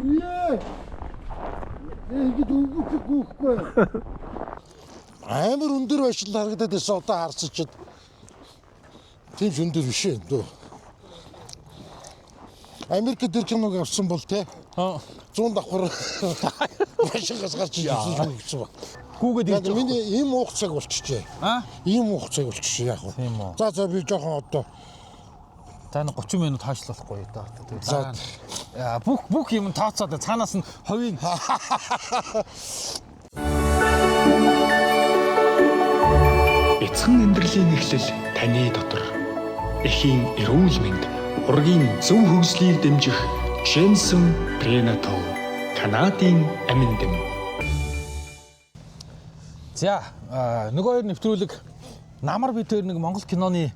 Яа. Ингэж өгөхгүй. Амар өндөр байшин харагдаад байсан, одоо харсан чинь тийм ч өндөр биш ээ дөө. Америкт тэр киног авсан бол те 100 давхар байшингаас гарч ирсэн гэсэн ба. Гүүгээд Яг ирж байгаа. миний ийм уух цаг болчихжээ. Аа? Ийм уух цаг болчихжээ яг уу. Тийм үү. За би жоохон одоо За нэг 30 минут хойшлуулахгүй да. Тэгээд За. Яа, бүх юм тооцоод цаанаас нь хувийн Эцхэн амьдралын эхлэл таны дотор. Эхийн эрүүл мэнд, ургийн зөв хөгжлийг дэмжих Jensen Prenatal Канадын амин дэм. За, нөгөө хоёр нэвтрүүлэг намар бид хоёр нэг Монгол киноны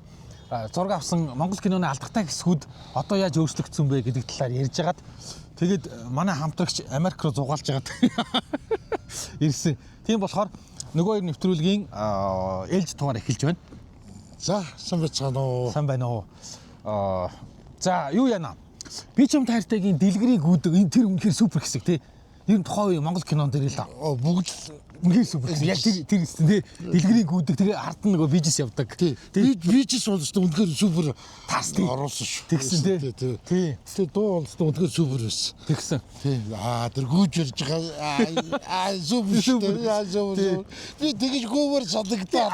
зураг авсан Монгол киноны алдартай хэсгүүд одоо яаж өөрчлөгдсөн бэ гэдэг талаар ярьж хагаад тэгээд манай хамтрагч Америк руу зугаалж хагаад ирсэн. Тийм болохоор нөгөө хоёр нэвтрүүлгийн ээлж дугаар эхэлж байна. За, сайн байцгаана уу. Сайн байна уу? За, юу яана? Би ч юм тайртайгийн дэлгэрийг гүдэг энэ тэр үнэхээр супер хэсэг тий. Ер нь тухайн үеийн Монгол кинон дээр л Оо, бүгд л үнэхээр супер хэсэг. Яг тэр хэсэг тий. Дэлгэрийг гүдэг тэгээ ард нь нөгөө бижис явдаг. Тий. Би бижис бол өстө үнэхээр супер Тас тий. оруулсан шүү. Тэгсэн тий. Тий. Тий. Тий, дуу бол өстө үнэхээр супер байсан. Тэгсэн. Тий. Аа, тэр гүйж ирж байгаа. Аа, супер шүү дээ. Аа, супер. Тий. Супер. Би тэгж гүүмээр санагдаа.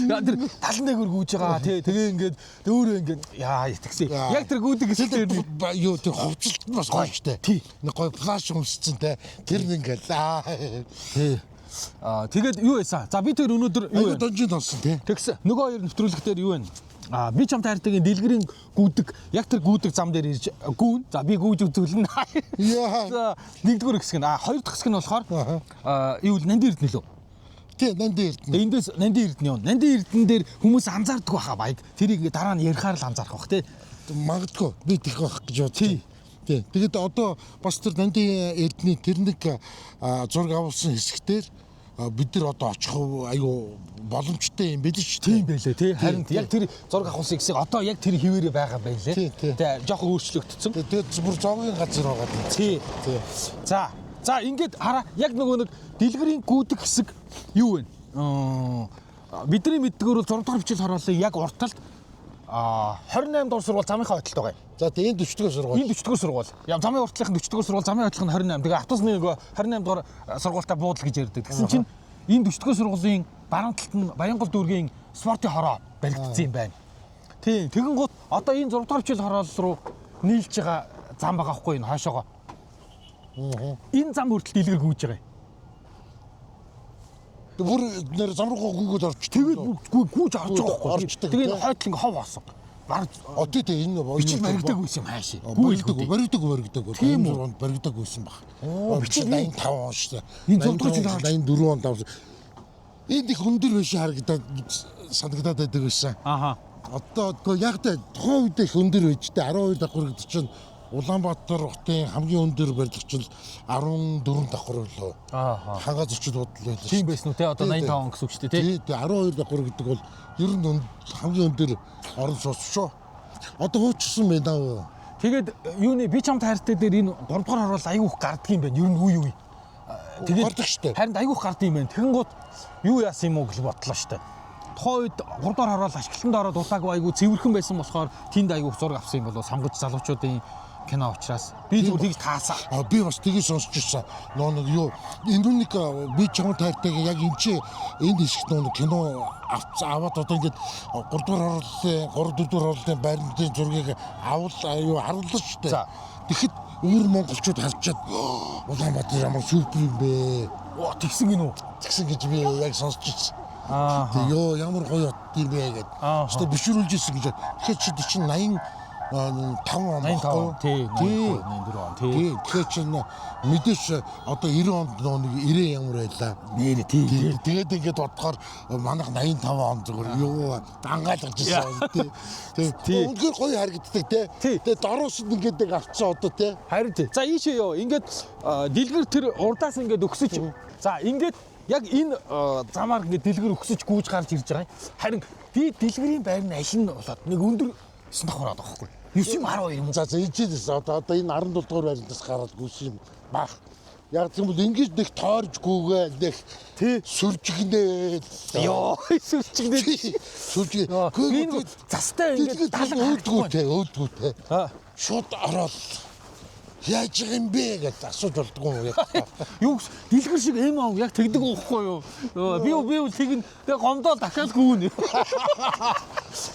Яа, тэр талан дээгүүр гүйж байгаа тий. Тэгээ ингээд өөрөө ингээд яа тэгсэн. Яа. Яг тэр гүдэг хэсэг дээр нэг Юу тэр хувцалт нь бас гоё штэ. Тий. Нэг гоё плаш өмссөн те. Тэр нэг ингээл аа. Тий. Аа, тэгээд юу байсан? За, би тэр өнөөдөр юу Айгу вэ? донжин болсон те. Тэгсэн. Нөгөө хоёр нэвтрүүлэг дээр юу вэ? Аа, би чам тайртайгийн дэлгэрийн гүдэг, яг тэр гүдэг зам дээр ирж гүүн. За, би гүйж үзүүлнэ. Яа. За, нэгдүгээр хэсэг нь. Аа, хоёр дахь хэсэг нь болохоор Аха. аа, юу л Нандин Эрдэнэ лөө. Тий, нандин эрдэнэ. Эндээс Нандин Эрдэнэ юу? Нандин Эрдэнэ дээр хүмүүс анзаардаг байхаа баяг. Тэрийг ингээ дараа нь ярихаар л анзаарах бах тий. Магадгүй би тэгэх байх гэж бодсон. Тий. Тий. Тэгээд одоо бас тэр нандин эрдний тэр нэг зураг авсан хэсэгтэр бид нар одоо очих аюу боломжтой юм билээ шүү дээ. Тийм байлээ тий. Харин яг тэр зураг авахсан хэсэг одоо яг тэр хിവэрэ байгаа юм байлээ. Тий, тий. Тэгээ жоохон өөрчлөгдсөн. Тэгээд бүр зоогийн газар байгаа тийм. Тий. Тий. За. За, ингээд хараа яг нөгөө нэг дэлгэрийн гүдэг хэсэг юу вэ? Бидний мэддгээр бол 6 дахь бичил хорооллын яг урд талд 28 дугаар сургууль замынхаа хөтөлд байгаа юм. За, тий, энэ 40 дугаар сургууль. Энэ 40 дугаар сургууль. Яг замын уртлынх нь 40 дугаар сургууль, замын хөтлөх нь 28. Тэгээ автобусны нөгөө 28 дугаар сургуультай буудал гэж ярьдаг. Тэгсэн чинь энэ 40 дугаар сургуулийн баруун талд нь Баянгол дүүргийн спортын хороо баригдсан юм байна. Тийм. Тэгэн гут одоо энэ 6 дугаар бичил хороол руу нийлж байгаа зам байгаа хгүй энэ хойшоогоо. Энэ зам хүртэл дэлгэр гүйж байгаа юм. Бүр нэр зам руугаа гүйгээд орчих. Тэгээд гүйж орж байгаа байхгүй. Орчдөг, Тэгээ тий. энэ хойдол ингээ хов болсон. Бар О, тий, тий, энэ бичил баригдаагүй юм хаашаа. Баригдаагүй, баригдаагүй, баригдаагүй. Тийм үү? 86 онд баригдаагүй байсан баг. Оо, Бичил бичил 85 он шүү дээ. Энэ 6 дугаар жил 84 онд авсан. Энд их өндөр биш харагдаад санагдаад байдаг байсан. Аха. Одоо үгүй яг та тухайн үед их өндөр байж тээ, 12 давхар гэдэг чинь Улаанбаатар хотын хамгийн өндөр барилга чинь 14 давхар байлоо. Ааха. Хангаа зочид буудал байлаа. Тийм байсан уу те, одоо Тий, тий. 85 он гэсэн үг шүү дээ те. Тий, тий, 12 давхар гэдэг бол ер нь хамгийн өндөр орон сууц шүү. Одоо хуучсан байна. Тэгээд юуны би чамд хайртай дээр энэ 3 дугаар хороол айгүйх гардыг юм байна. Ер нь үе үе. Тэгээд Гардаг штэ. Харин айгүйх гардыг юм байна. Тэгэн гут юу яасан юм уу гэж бодлоо штэ. Тухайн үед 3 дугаар хороол ашиглалтанд ороод удаагүй айгүй цэвэрхэн байсан болохоор тэнд айгүйх зураг авсан юм болоо сонгож залуучуудын кино учраас би зүгээр тэгж таасан. А, би бас тгий сонсч ирсэн. Нөө нэг юу энэ нэг би чамд хайртайг яг энэ чи энд хэсэгт нөө нэг кино аваад одоо ингээд 3 дугаар хорооллын 3 4 дугаар хорооллын байрны зургийг авал юу харуулсан шүү дээ. За. Тэгэхэд өвөр монголчууд харчаад Улаанбаатар ямар супер юм бэ Оо, тэгсэн гинүү. тэгсэн гэж би яг сонсч ирсэн. Аа. Тэг ёо ямар гоё хот юм бэ гэд. Аа. Гэтэ бишрүүлж ирсэн гэж. Тэгэхээр чи чинь 85 он 85 баггүй юу? тий, Тий. 84 он тий. Тий, тэгэхээр чинь мэдээч одоо 90 онд нөө нэг 90 ямар байлаа. Нэрээ тий. Тий, тэгээд ингээд бодохоор манайх 85 он зүгээр юу дангаалгаж ирсэн тий. Тий. Тий. Үнэхээр гоё харагддаг тий. Тий. Тэгээд дороос нь ингээд нэг авцсан одоо тий. Харин тий. За, ийшээ ёо. Ингээд дэлгэр тэр урдаас ингээд өгсөж. За, ингээд яг энэ замаар ингээд дэлгэр өгсөж гүйж гарч ирж байгаа юм. Харин би дэлгэрийн байр нь аль нь болоод нэг өндөр 9 давхар байгаа байхгүй. 9 юм 12 юм уу? За за энэ одоо энэ 17 дугаар байрнаас гараад гүйсэн юм бах. Яг тийм бол ингэж нэг тойрж гүгээ нэг сүржигнээ. Йоо, сүржигнээ. Сүржиг. Би нэг застай ингээд далан өөдгүүтэй өөдгүүтэй. Аа. Шууд ороод яаж юм бэ гэж асууж болдгоо юм яг. Юу дэлгэр шиг эм аа яг тэгдэг байхгүй юу? Би би тэгнэ. Тэгээ гомдоо дахиад гүүнэ.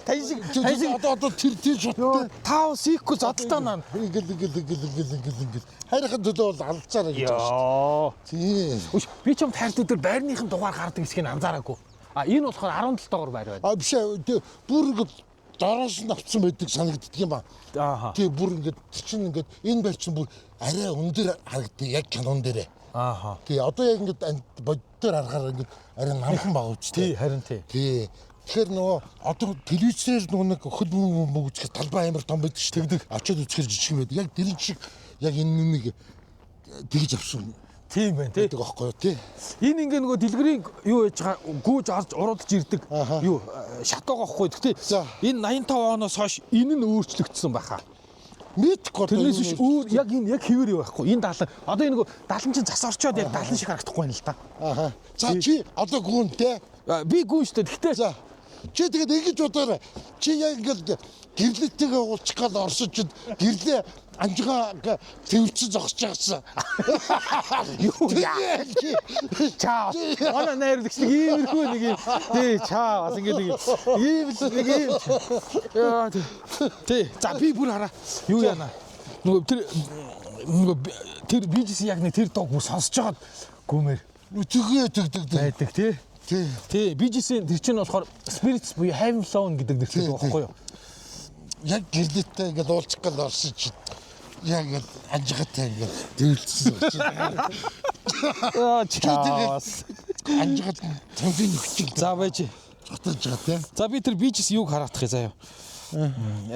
Тань шиг тань шиг одоо тэр тэр шоттой тав сихгүй зодтолтоо наа. Ингээл ингээл ингээл ингээл ингээл ингээл. Хайрхан төлөө бол алцаараа гэж байгаа шүү. Тийм. Үш би ч юм тайрт өдөр байрныхын дугаар гардаг хэсгийг анзаараагүй. А энэ болохоор 17 дугаар байр байна. А биш ээ бүр ингээд дороос нь авцсан байдаг санагддаг юм аа. Ааха. Тий бүр ингээд чинь ингээд энэ байр чинь бүр арай өндөр харагддаг яг кинон дээрээ. Ааха. Тий одоо яг ингээд боддоор харахаар ингээд арай намхан байгаа үстэй. Тий харин тий. Тий. Тэгэхээр нөгөө одоо телевизээр нөгөө нэг хөл мөг үзэхээр талбай амар том байдаг шүү дээ. Очоод үзэхээр жижиг байдаг. Яг тэр шиг яг энэ нэг тэгж авсан. Тийм байна тий. Байдаг аахгүй юу тий. Энэ ингээ нөгөө дэлгэрийн юу яж байгаа гүүж орж уруудж ирдэг юу шат байгаа аахгүй. Гэтэ энэ 85 оноос хойш энэ нь өөрчлөгдсөн байхаа. Мэдхгүй тэрнээс биш өөр яг энэ яг хэвээр юу байхгүй. Энэ далан одоо энэ нөгөө далан чинь зас орчоод яг далан шиг харагдахгүй юм л та. Аха. За чи одоо гүн те. Би гүн шүү дээ. Гэтэ за чи тэгээд ингэж бодоорой. Чи яг ингээл гэрлэлтэйгээ уулзах гал орсон чинь гэрлээ анжигаа төвлөсөн зогсож байгсан. Юу яа? Чаа. Манай найруулагч нэг иймэрхүү нэг юм. Тий, чаа бас ингэ нэг ийм л нэг ийм. Яа тий. За би бүр хараа. Юу яана? Нөгөө тэр нөгөө тэр BGC яг нэг тэр дууг бүр сонсож байгаад гүмээр. Тэгээ тэг тэг байдаг тий. Тий. Тий, BGC тэр чинь болохоор Spirits буюу Heaven Flown гэдэг нэртэй дуу байхгүй юу? Яг гэрлэлттэй ингээд уулзах гал орсон чинь яг ингээд анжигатай ингээд дэвлсэн байна. Аа чаас. Анжигат тэмдэг нөхчил. За байж. Зотож байгаа тий. За би тэр BGC юуг хараадах юм заяа.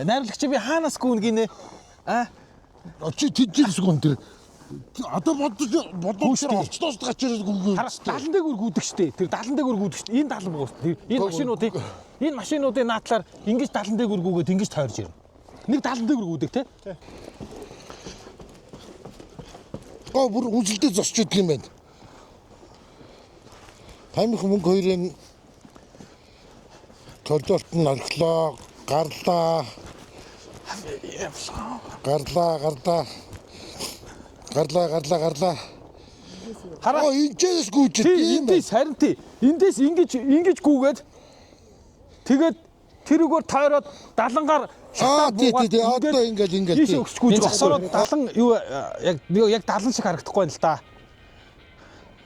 Найруулагч би хаанаас гүн гинэ? А чи тэжээс гүн тэр одоо бодож бодож орчлоос гач ирээд гүнгээ. Далан дээгүүр гүдэг штэ. Тэр далан дээгүүр гүдэг штэ. Энэ далан богоос. Энэ машинуудын энэ машинуудын наадлаар ингэж далан дээгүүр гүгээд ингэж тойрж ирнэ. Нэг далан дээгүүр гүдэг те. Гоо бүр үнсэлдээ зосч идэг юм байна. Тамих мөнгө хоёрын коридорт нь орхилоо, гарлаа. Гарлаа, гарлаа. Гарлаа, гарлаа, гарлаа. Хараа. Оо энэчээс гүйж тийм эндээс харин тий. Эндээс ингэж ингэж гүгээд тэгээд тэрүүгээр тойроод далангаар шатаа буугаад тий, одоо ингээл ингээл тий. Өгч гүйж засараад далан юу яг яг далан шиг харагдахгүй байна л да.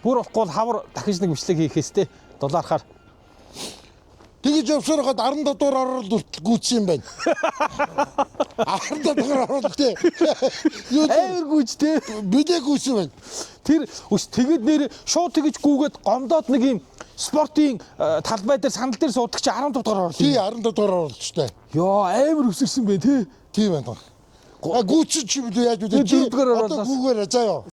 Бүр болохгүй бол хавар дахиж нэг бичлэг хийхээс те дулаархаар. Тэгэж явсаар хаад 17 дугаар орол хүртэл гүйцсэн юм байна. 17 дугаар орол те. Юу амар гүйж те. Бидээ гүйцсэн байна. Тэр өс тэгэд нэр шууд тэгэж гүгээд гомдоод нэг юм спортын талбай дээр сандал дээр суудаг чи 15 дугаар орол. Тий 17 дугаар орол ч те. Йоо амар өсөрсөн байх те. Тийм байна. А гүйцсэн чи бид яаж үү? 4 дугаар Одоо оролоос. гүгээрээ заяа.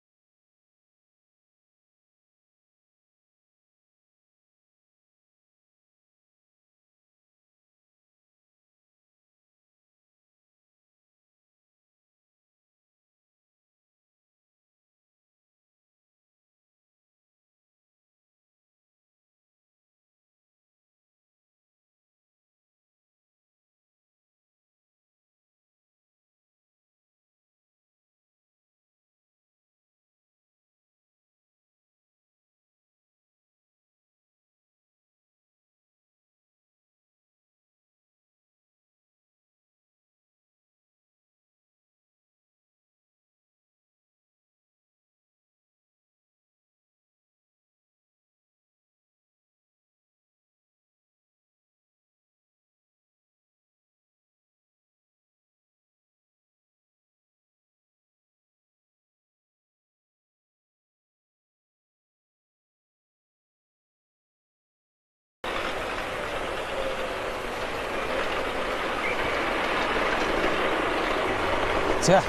За.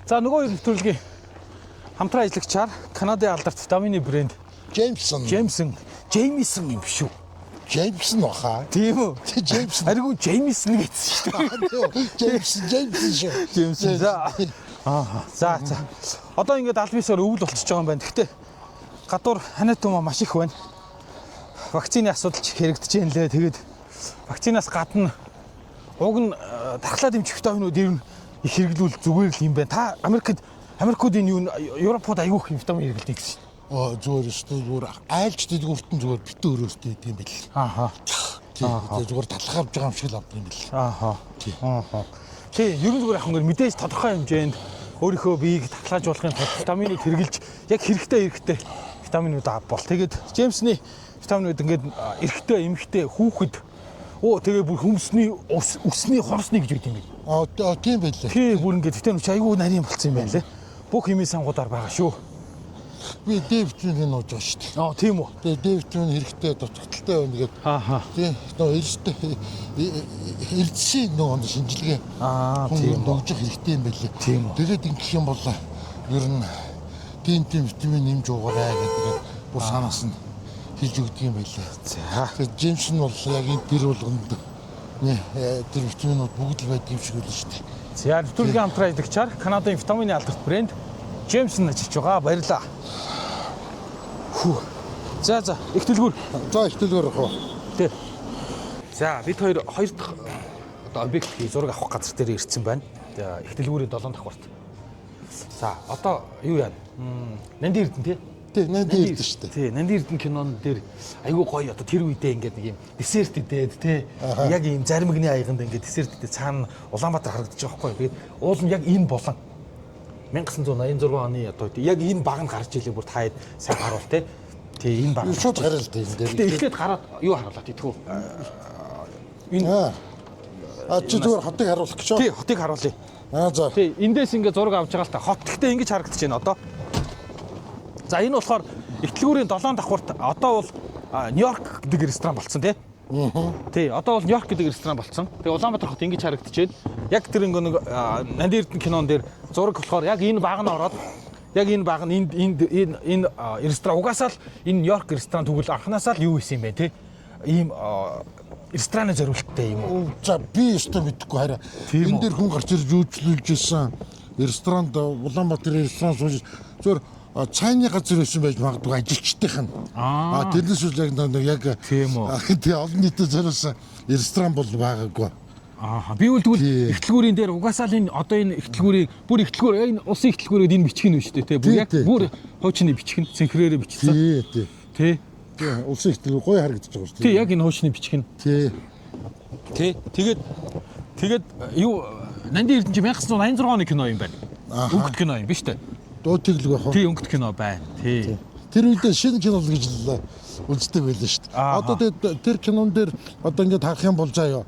За нөгөө хоёр нэвтрүүлгийн хамтран ажиллагчаар Канадын алдарт витамины брэнд Джеймсон. Джеймсон, Джеймисон юм биш үү? Джеймсон баха. Тийм үү? Джеймсон. Харин Джеймсон гэсэн шүү дээ. Джеймсон, Джеймсон шүү. Джеймсон. За. Аа. За за. Одоо ингээд аль бисаар өвөл болчихж байгаа юм байна. Гэхдээ гадуур ханиад тумаа маш их байна. Вакцины асуудал ч их хэрэгдэж байна лээ. Тэгээд вакцинаас гадна уг нь дархлаа дэмжих витаминууд ер нь их хэрэглүүл зүгээр л юм байна. Та Америкт Америкуудын юу Европууд аягүй их витамин хэрэглэдэг гэсэн. Оо зүгээр шүү дээ. Зүгээр айлч дэлгүүртэн зүгээр битэн өрөөртэй гэдэг юм бэл. Ааха. Тий. Зүгээр талхаа авч байгаа юм шиг л авдаг юм бэл. Ааха. Ааха. Тий, ер нь зүгээр яг ингээд мэдээж тодорхой хэмжээнд өөрийнхөө биеийг таталгаажуулахын тулд витаминууд хэрэглэж яг хэрэгтэй хэрэгтэй витаминууд авбал. Тэгээд Джеймсний витаминууд ингээд эрэгтэй, эмэгтэй, хүүхэд оо тэгээ бүр хүмсний, үсний, хорсны гэж байт юм байна. Аа тийм байлээ. Тий, бүр ингээд витамин чи айгүй нарийн болцсон юм байна лээ. Бүх химийн сангуудаар байгаа шүү. Би Д витаминыг нууж байгаа шүү дээ. Аа, тийм үү. Тэгээ Д витамин хэрэгтэй дутагдaltaй байна гэдэг. Ааха. Тий. Нөө эрсдээ эрдсийн нөгөө шинжилгээ. Аа, тийм үү. Өгөх хэрэгтэй юм байлээ. Тийм үү. Тэгээд ингэх юм бол ер нь тийм тийм витамин нэмж уугаарай гэдэг бүр санаас нь хэлж өгдөг юм байлээ. За. Тэгээд Джеймсон бол яг энэ тэр болгонд тэр витаминууд бүгд л байдаг юм шиг байлаа шүү дээ. За, нэвтрүүлгийн хамтран ажиллагчаар Канадын витамины алдарт брэнд Джеймсон ажиллаж байгаа. Баярлалаа. Хүү. За за, их дэлгүүр. За их дэлгүүр авах уу? Тэ. За, бид хоёр хоёр дахь одоо объект хий зураг авах газар дээр ирсэн байна. За, их дэлгүүрийн 7 давхарт. За, одоо юу яана? Нанди Эрдэнэ тий? Тий, Нанди Эрдэнэ шүү дээ. Тий, Нанди Эрдэнэ кинон дээр айгүй гоё одоо тэр үедээ ингээд нэг юм десерт идээд тий. Яг ийм заримгны аяганд ингээд десерт идээд цаана Улаанбаатар харагдаж байгаа байхгүй юу? Тэгээд уул нь яг энэ болон 1986 оны одоо яг энэ баг нь гарч илээ бүр таад сайн харуул тий. Тий, энэ баг. Шууд гараал тий энэ дээр. Гэтэ эхлээд гараад юу харуулаад идэх үү? Энэ А чи зүгээр хотыг харуулах гэж байна. Тий, хотыг харуулъя. Аа за. Тий, эндээс ингээ зураг авч байгаа л та. Хот гэхдээ ингэж харагдаж байна одоо. За энэ болохоор Ихтлгүүрийн 7 давхарт одоо бол Нью-Йорк гэдэг ресторан болцсон тий. Тий, одоо бол Нью-Йорк гэдэг ресторан болцсон. Тэгээ Улаанбаатар хот ингэж харагдаж байна. Яг тэр ингээ нэг Нанди Эрдэнэ кинон дээр зураг болохоор яг энэ баг нь ороод яг энэ баг нь энд энд энэ энэ ресторан угаасаа л энэ Нью-Йорк ресторан тэгвэл анханасаа л юу исэн юм бэ тий. Ийм рестораны зориулттай юм уу? За би өстө мэдэхгүй хараа. Энэ дээр хүн гарч ирж үйлчлүүлж исэн ресторанд Улаанбаатар ресторан сууж зүгээр цайны газар байсан байж магадгүй ажилчдынх нь. Аа тэрнээс үл яг яг тийм үү. Тий олон нийтэд зориулсан ресторан бол байгаагүй. Аа би бол тэгвэл ихтлгүүрийн дээр угаасаа л энэ одоо энэ ихтлгүүрийн бүр ихтлгүүр энэ улсын ихтлгүүрээд энэ бичиг нь шүү дээ тий. Бүр яг бүр хуучны бичиг нь цэнхрээрээ бичсэн. Тий тий. Тий. Тий улсын ихтлгүүр гоё харагдаж байгаа шүү дээ. Тий яг энэ хуучны бичиг нь. Тий. Тий. Тэгээд тэгээд юу Нанди Эрдэнэ чи 1986 оны кино юм байна. Өнгөт кино юм биш үү? Дуу тэглэг байх уу? Тий, өнгөт кино байна. Тий. Тэр үедээ шинэ кино л гэж л үздэг байлаа шүү дээ. Одоо тэгээд тэр кинон дээр одоо ингээд харах юм бол заа юу.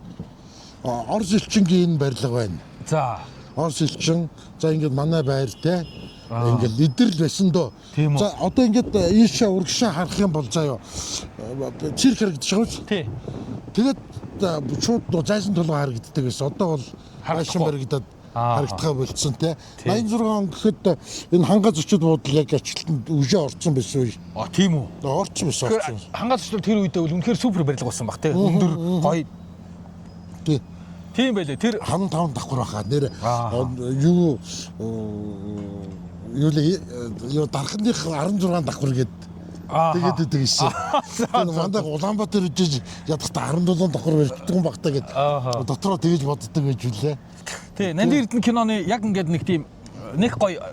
Орос элчингийн энэ барилга байна. За. Орос элчин за ингээд манай байр те. Ингээд лидер л байсан дөө. За одоо ингээд ийшээ урагшаа харах юм бол заа юу. Цирк харагдаж байгаа биз? Тий. Тэгээд шууд зайсан толгой харагддаг байсан. Одоо бол хаашин баригдаад харагдахаа болцсон те. 86 он гэхэд энэ хангай зочид буудал яг ачлалтанд үжээ орцсон байсан үе. А тийм үү? Орцсон байсан орцсон. Хангай зочид тэр үедээ бол үнэхээр супер барилга болсон баг те. Өндөр гоё. Тий. Тийм байлээ. Тэр 55 давхар баха. Нэр юу юу л юу дархных 16 давхар гээд тэгээд идэг гэсэн. Тэр мандаа Улаанбаатар үжиж ядахта 17 давхар барьдаг юм багтаа гэд дотроо тэгэж боддог байж үлээ. Тий, Нанди Эрдэнэ киноны яг ингээд нэг тийм нэг гоё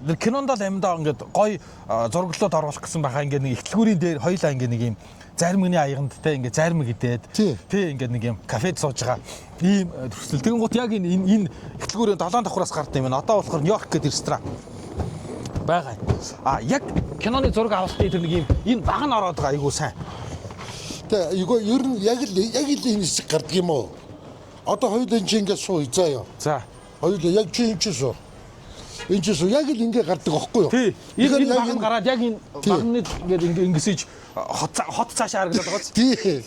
тэр кинонд л амьдаа ингээд гоё зураглалууд оруулах гэсэн байхаа ингээд нэг ихтлгүүрийн дээр хоёлаа ингээд нэг юм заримгны аяганд те ингээд заримг идээд тий ингээд нэг юм кафед сууж байгаа ийм төрсөл. Тэгэн гут яг энэ энэ ихтлгүүрийн 7 давхраас гардаг юм байна. Одоо болохоор Нью-Йорк гэдэг ресторан байгаа. А яг киноны зураг авалтын тэр нэг юм энэ баг нь ороод байгаа айгуу сайн. Тэ ер нь яг л энэ хэсэг гардаг юм уу? Одоо хоёул энэ чи ингээд суу заа юу. За. Хоёул яг чи энэ чи суу. Энэ чи суу яг л ингээд гардаг аахгүй юу? Тий. Энэ баг нь гараад яг энэ багны ингээд ингэсэж хот цаашаа харагдаад байгаа биз? Тий.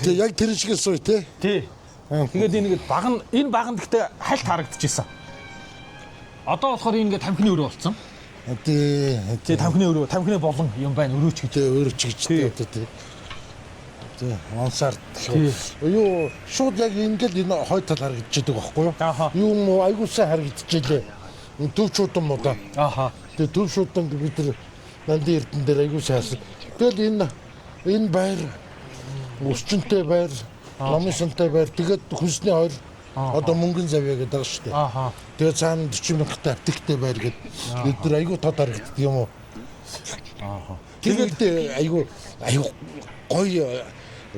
Тий яг тэр шиг суу тий. Тий. Тэгээд энэ ингээд баг нь энэ баг нь гэхдээ хальт харагдчихсан. Одоо болохоор энэ ингээд тамхины өрөө болсон. Тий. Тий тамхины өрөө, тамхины болон юм байна өрөөч гэж. Тий өрөөч гэж тий. Тий. Тий, мансард. Юу шууд яг ингээл энэ хойд тал харагдчихэдэг байхгүй юу? Юу юм уу айгуу сайн харагдчихлээ. Төв шуудам уу да. Аха. Тэгээ төв шуудам бид нар Нандин Эрдэнэ дээр айгуу сайн. Тэгэл энэ байр өсчөнтэй байр, номын сантай байр, тэгээд хүнсний хоёр одоо мөнгөн завья гэдэг байгаа шүү дээ. Аха. Тэгээд цаана 40 мянган аптектэй байр гэдэг. Бид нар айгуу тод харагддаг юм уу? Аха. Тэгээд айгуу айгуу гоё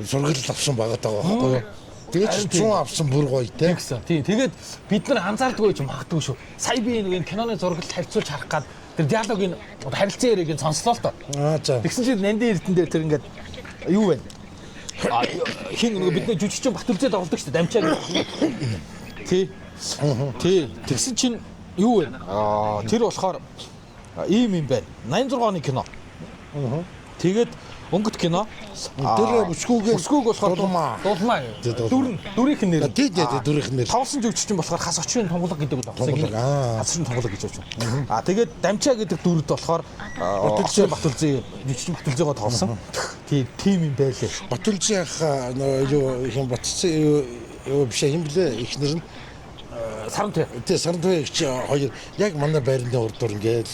зураглал авсан байгаа даа байхгүй юу? Тэгээд ч 100 авсан бүр гоё те. Тэгсэн. Тийм. Тэгээд бид нар анзаардгүй ч магадгүй шүү. Сая би нэг киноны зураглалт харьцуулж харах гад тэр диалогийн харилцан яриаг нь сонслоо л доо. Аа за. Тэгсэн чинь Нандин Эрдэнэ дээр тэр ингээд юу вэ? Хин нөгөө бидний жүжигчин Батүлзээ тоглодог шүү дээ. Дамчаа. Тий. Тий. Тэгсэн чинь юу вэ? Аа тэр болохоор ийм юм байна. 86 оны кино. Тэгээд өнгөт кино. Тэр өсгүүгээ өсгүүг болохоор дулмаа. Дулмаа. Дулмаа. Дүрийнх нь нэр. Тий, тий, дүрийнх нь нэр. Тоглосон жүжигчин болохоор хас очрын тунгалаг гэдэг үг авсан. Тунгалаг, аа. Хас очрын тунгалаг гэж явж байна. Аа тэгээд Дамчаа гэдэг дүрд болохоор Батүлзээ Батүлзээ жүжигчин Батүлзээгоо тоглосон. Тий, тим юм байлээ. Батүлзээ ах нөө юу хин Батцсан юу биш юм блэ ихнэр нь Саран тий. Тий, Сарантуяа их чи хоёр яг манай байрны урд дур ингээл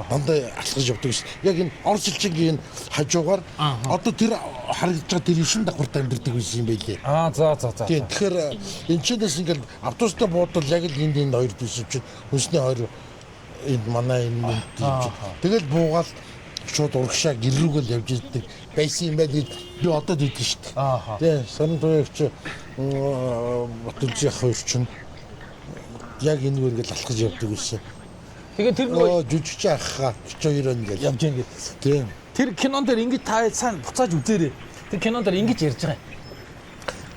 дандаа алхаж явдаг ш. Яг энэ Орос элчингийн хажуугаар одоо тэр харагдаж байгаа тэр 9 давхарт амьдардаг байсан юм байлээ. Аа за за за. Тий, тэгэхээр энэ чэнэс ингээл автобустай буудвал яг л энд энэ хоёр байсан чинь хүнсний хоёр энд манай энэ энд юм чинь. Тэгэл буугаал шууд урагшаа гэр рүүгээл явж ирдэг байсан юм байна гэж би одоо мэдэн шүү дээ. Ааха. Тий, Сарантуяа их чи Батүлзийн хоёр чинь яг энэ үргээл алхаж явдаг байсан. Тэгээд тэр нөгөө Оо жүжигч ахаа ч хоёр ингээл. явж гин гэдэг. Тийм. Тэр кинон дээр ингэж та сайн буцааж үзээрэй. Тэр кинон дээр ингэж ярьж байгаа юм.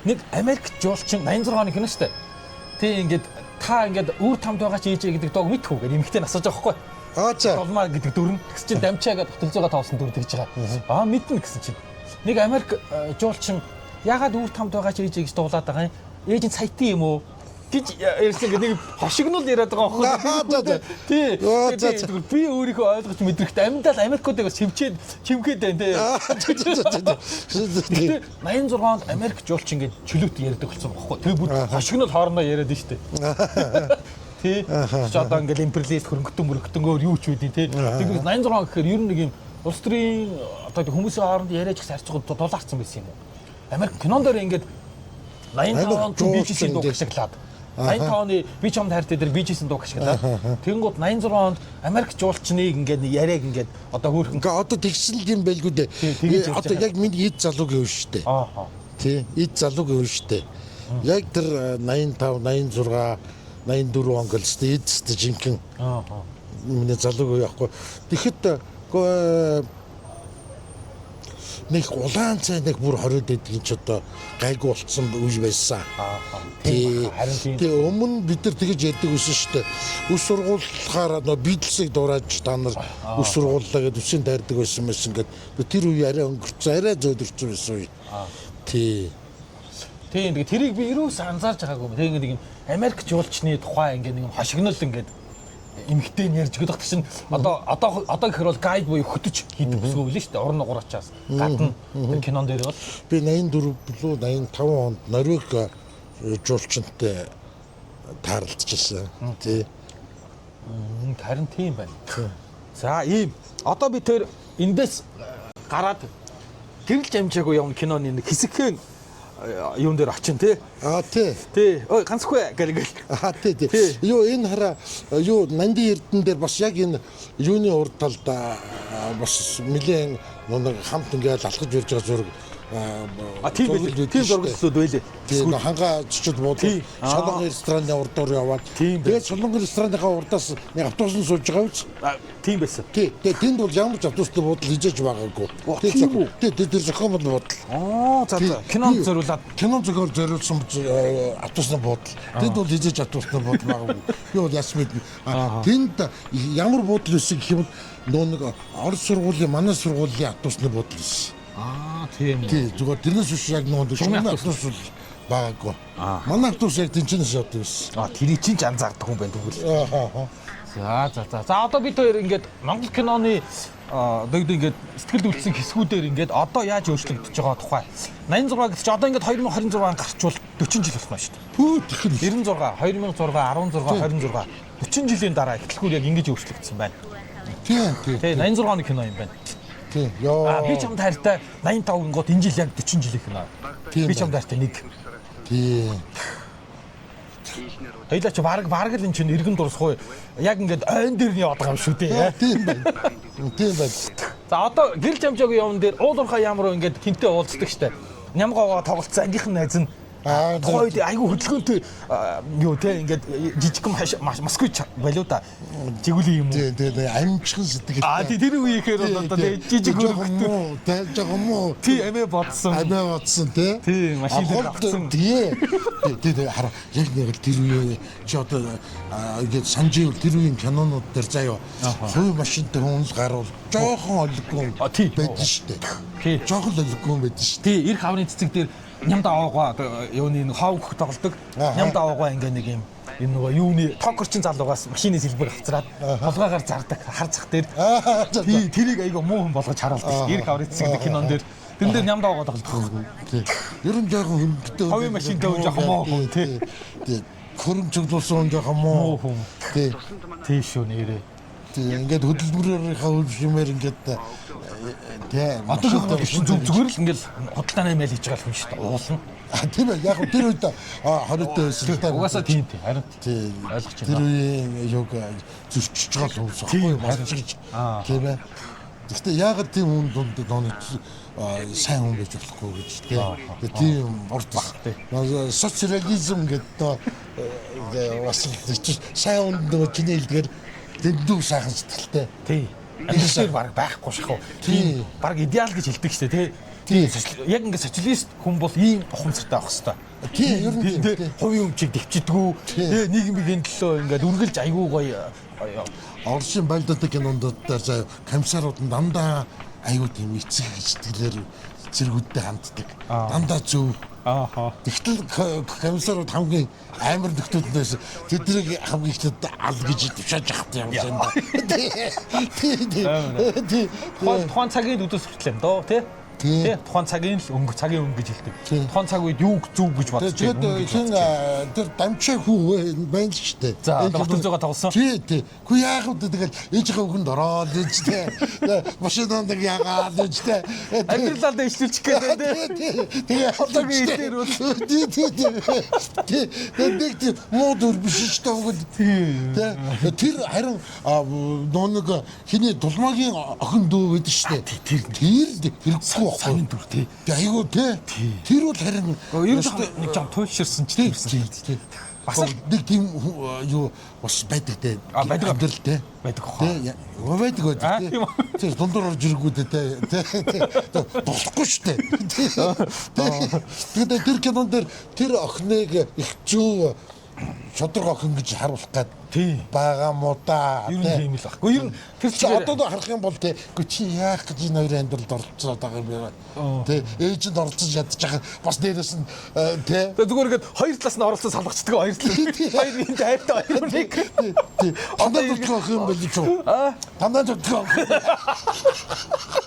Нэг Америк жуулчин 86 оны кино шүү дээ. Тий ингээд та ингээд үр тамд байгаа чи ээжээ гэдэг дог мэдхүү гэдэг эмэгтэй нь асууж байгаа байхгүй. Аа за. Долмаа гэдэг дүрэн. Тэгс чинь Дамчаа гэдэг Батүлзээгээ тоглосон дүр тэгж байгаа. Аа мэднэ гэсэн чинь. Нэг Америк жуулчин ягаад үр тамд байгаа чи ээжээ гэж дуулаад байгаа юм? Ээж нь саятын юм уу? Гэж ярьсан ингээд нэг хошигнол яриад байгаа Аа, за, байхгүй. за. Тий. Аа, за, за. Тэгээд би өөрийнхөө ойлгож мэдрэхт амьдал Америкуудыг бас чимчээд чимхэд байна тий. Аа за за за за. Гэтэ 86 онд Америк жуулчин ингээд чөлөөт ярьдаг болсон байхгүй. Тэгээ бүр хошигнол хоорондоо яриад нь штэ. Тий. Чи одоо ингээд империалист хөрөнгөтөн мөрөнгөтөнгөөр юу ч үгүй тий. Тэгээд 86 гэхээр ер нь нэг юм улс төрийн одоо хүмүүсийн хооронд яриач их харьцаг дулаарсан байсан юм уу? Америк кинон дээр ингээд 85 онд BBC-ийн дуу ашиглаад 85 оны би чамд хайртай дээр BBC-ийн дуу ашиглаад тэгэнгүүт 86 онд Америк жуулчныг ингээд нэг яриаг ингээд одоо хөөрхөн Ингээ одоо тэгсэн л юм байлгүй дээ. Тий, тэгэж ярьж Одоо байгаа. яг миний эд залуугийн үе шүү дээ. Аа. Тий, эд залуугийн үе шүү дээ. Яг тэр 85, 86, 84 он гэл шүү дээ. Эд шүү дээ жинхэнэ Аа. миний залуугийн үе байхгүй. Тэгэхэд үгүй нэг улаан цай нэг бүр хориод идэх нь ч одоо гайгүй болцсон үе байсан. Аа. Тий. Харин тийм. Тий, өмнө бид нар тэгэж ярьдаг байсан шүү дээ. Үс сургуулахаар нөө Битлсийг дурааж та нар үс сургууллаа гэдээ үсийн дайрдаг байсан байсан гэд. Тэр үе арай өнгөрцөн, арай зөөлрцөн байсан үе. Тий. Тийм тэгээ тэрийг би ерөөс анзаарч байгаагүй юм. Тэгээ ингээд нэг юм Америк жуулчны тухай ингээд нэг юм хошигнол ингээд эмхтэй нь ярьж өгдөг чинь одоо гэхэр бол гайд буюу хөтөч хийдэг бүсгүй үлээ шүү дээ. Уран нугуурачаас гадна тэр кинон дээр бол Би 84 билүү 85 онд Норвег жуулчинтай таарлцчихсан. Тий. Харин тийм байна. За ийм. Одоо би тэр эндээс гараад гэрэлж амжаагүй явна киноны нэг хэсэгхэн юун дээр очин тий. Аа тий. Тий. Ой ганцхгүй гэл гэл. Аа тий тий. Тий. Юу энэ хараа юу Нандин Эрдэнэ дээр бас яг энэ юуны урд талд бас нэлээд нэг хамт ингээл алхаж ирж байгаа зураг А тийм байлээ. Тийм зурагслууд байлээ. Тийм нөө ханга зочид буудаг. Тий. Солонгон рестораны урдуур яваад. Тийм байх. Тэгээд Солонгон рестораныхаа урдаас нэг автобус нь сууж байгаа үз. А, Тийм байсан. Тий. Тэгээд тэнд бол ямар ч автобусны буудал хижээж байгаагүй. Оо, Тий, тийм үү? Тий, тэр зохион буудал. Аа за за. Кинонд зориулаад Кинон зохиол зориулсан автобусны буудал. Тэнд бол хижээж автобусны буудал байгаагүй. Би бол яс мэднэ. А, Тэнд ямар буудал байсан гэх юм бол нөө нэг Орос сургуулийн, манай сургуулийн автобусны буудал байсан. Аа тийм үү. Тий, зүгээр тэрнээс биш яг нөгөө Шугамын шугамын автобус. автобус бол байгаагүй. Манай автобус яг тэнцэнээс явдаг байсан. А тэрийг чинь ч анзаардаг хүн байна тэгвэл. Аа. За за за. За одоо бид хоёр ингээд Монгол киноны одоо ингээд сэтгэлд үлдсэн хэсгүүдээр ингээд одоо яаж өөрчлөгдөж байгаа тухай. 86 гэдэг чи одоо ингээд 2026 он гарчвал 40 жил болно шүү дээ. Пүү тэгэхэл. 96, 2006, 16, 26 40 жилийн дараа ихтлгүүр яг ингэж өөрчлөгдсөн байна. Тийм тийм. Тэ 86 оны кино юм байна. Тийм. Йоо. А би чамд хайртай 85 гингууд энэ жил яг 40 жилийн кино. Тийм Би байна. чамд хайртай нэг. Тийм. Хоёлаа чи баг баг л энэ чинь эргэн дурсахгүй яг ингээд ойн дээр нь яваад байгаа юм шүү дээ. Тийм байна. Тийм байна. За одоо гэрэл жамжаагийн явн дээр уул уурхай яам руу ингээд хинтээ уулздаг штэ. Нямгагаа тоглолцсон ангийнхан найз нь Аа, тухайн үед айгүй хөдөлгөөнтэй юу те ингээд жижигхэн Москвич болоо да. Жигүүлийн юм уу? Тийм тийм амжихан сэтгэл. А тий тэр үеийнхээр бол одоо тий жижиг хөрөгтэй. хөрөгтэй. Тэ жоохон муу. Тий амиа бодсон. Амиа бодсон тий. Тий, машин дээр авцсан. Тий. Тий тий хараа яг нэг л тэр үе чи одоо ингээд санаж ивэл тэр үеийн кинонууд дээр заяа хувь машинтай хүн л гарвал жоохон олиггүй А, тий. байдаг шүү дээ. Тий. Жоохон л олиггүй байдаг шүү дээ. Тий эрх аврын цэцэг дээр нямд аваагаа одоо юуны нэг хов хөх тоглодог. Аха. Нямд аваагаа ингээ нэг юм энэ нөгөө юуны токорчин залуугаас машины сэлбэр авцраад толгойгоор зардаг хар зах дээр. Аа, за, за. Тий тэрийг айгүй муу хүн болгож харуулдаг шүү дээ. Эрх аврын цэцэг гэдэг кинон дээр тэрэн дээр нямд аваагаа тоглодог. Тий. Ер нь жоохон хөнгөтэй. Хувийн машинтай хүн жоохон муу хүн, тий. Тий. Хөрөм цуглуулсан хүн жоохон муу. Муу хүн. Тий. Тий шүү нэрээ. Тий. Ингээд хөдөлмөрийнхаа хөвшмээр ингээд тий. Одоо зүгээр л ингээл худалдааны майл хийж байгаа л хүн шүү дээ. Уулна. А, тийм ээ. Яг тэр үед 20-т байсан л та. Угаасаа тийм тий. Харин тий. Ойлгож байна. Тэр үеийн юг зөрчиж байгаа л хүмүүс Тийм, аахгүй юу? Масч гэж. Аа. Тийм ээ. Гэхдээ яагаад тийм хүн дунд нөө сайн хүн байж болохгүй гэж тий. Тэгээ тийм урд тий. Социализм гэдэг нөө бас л чи сайн хүн нөгөө чиний хэлдгээр дэндүү сайхан сэтгэлтэй. тий. Амьдрал дээр баг байхгүй шахав. Тий. Тийм баг идеал гэж хэлдэг шүү дээ тий. Тий. Яг ингээд социалист хүн бол ийм ухамсартай байх хэвээр. Тий, ер нь тийм, тий. тий. Хувийн өмчийг дэвчдэггүй. Тий. Тий, нийгмийн төлөө ингээд үргэлж айгүй гоё Оросын байлдаатай кинонд дээр заяа комиссарууд нь дандаа аюу тийм эцэг сэтгэлээр цэргүүдтэй ханддаг. Дандаа зөв. Ааха. Тэгтэл комиссарууд хамгийн амар нөхдүүд нь байсан. Тэднийг хамгийн ихтэд ал гэж тушааж авах юм шиг байна. Тий, тий. Тий. Тухайн цагийн үдээс хүртэл юм доо тий. Тий. Тий, тухайн цагийн л өнгө, цагийн өнгө гэж хэлдэг. Тий. Тухайн цаг үед юу зөв гэж бодож Тэгээд байна. Үнэн гэж хин бодож байна. тэр дамчаа хүү байна л шүү дээ. За, одоо Батүнзөөгөө тоглосон. Тий, тий. Хүү яах вэ тэгэл ээжийнхээ үгэнд ороод ээж тий. Машинанд яагаад ээж тий. Амьдралаа дэвшлүүлчих гээд тий. Тий, тий. Одоогийн хэлээр бол. Тий, тий, тий. Тий. Тэгээд нэг тий муу дүр биш шүү дээ үгэнд. Тий. Тэр харин нөө нэг хиний дулмаагийн охин дүү байдаг шүү дээ. Тэр Тэр хэрэггүй байхгүй. Сонин дүр тий. Тий, айгуу тий. Тэр бол харин Ер нь жоохон нэг жам туйлширсан ч Тий, тийм. тий, тий. Бас л- нэг тийм юу бас байдаг те. А, байдаг. Амьдрал те. Байдаг хаа. Тий, байдаг А, байдаг тийм үү? те. Тэр дундуур орж ирэхгүй те. Тий, тий. Болохгүй шүү дээ. Тий. Тэгээд тэр кинон дээр тэр охиныг их зүү шудраг охин гэж харуулах гээд Тий. байгаа мó да. Ер нь тий. тийм л баг. Гэхдээ ер нь тэр Чи чигээр одоо харах юм бол те үгүй чи яах гэж энэ хоёрын амьдралд оролцоод байгаа юм бэ? Тэ ээж нь оролцож ядчих бас дээрэс нь тэ Тэгээ зүгээр ингээд хоёр талаас нь оролцсон салгацдаг хоёр талаас. Хоёр энд хайртай хоёр нэг. Тий. Танаа дутгаа охин юм байл ч юу? Танаа дутгаа охин.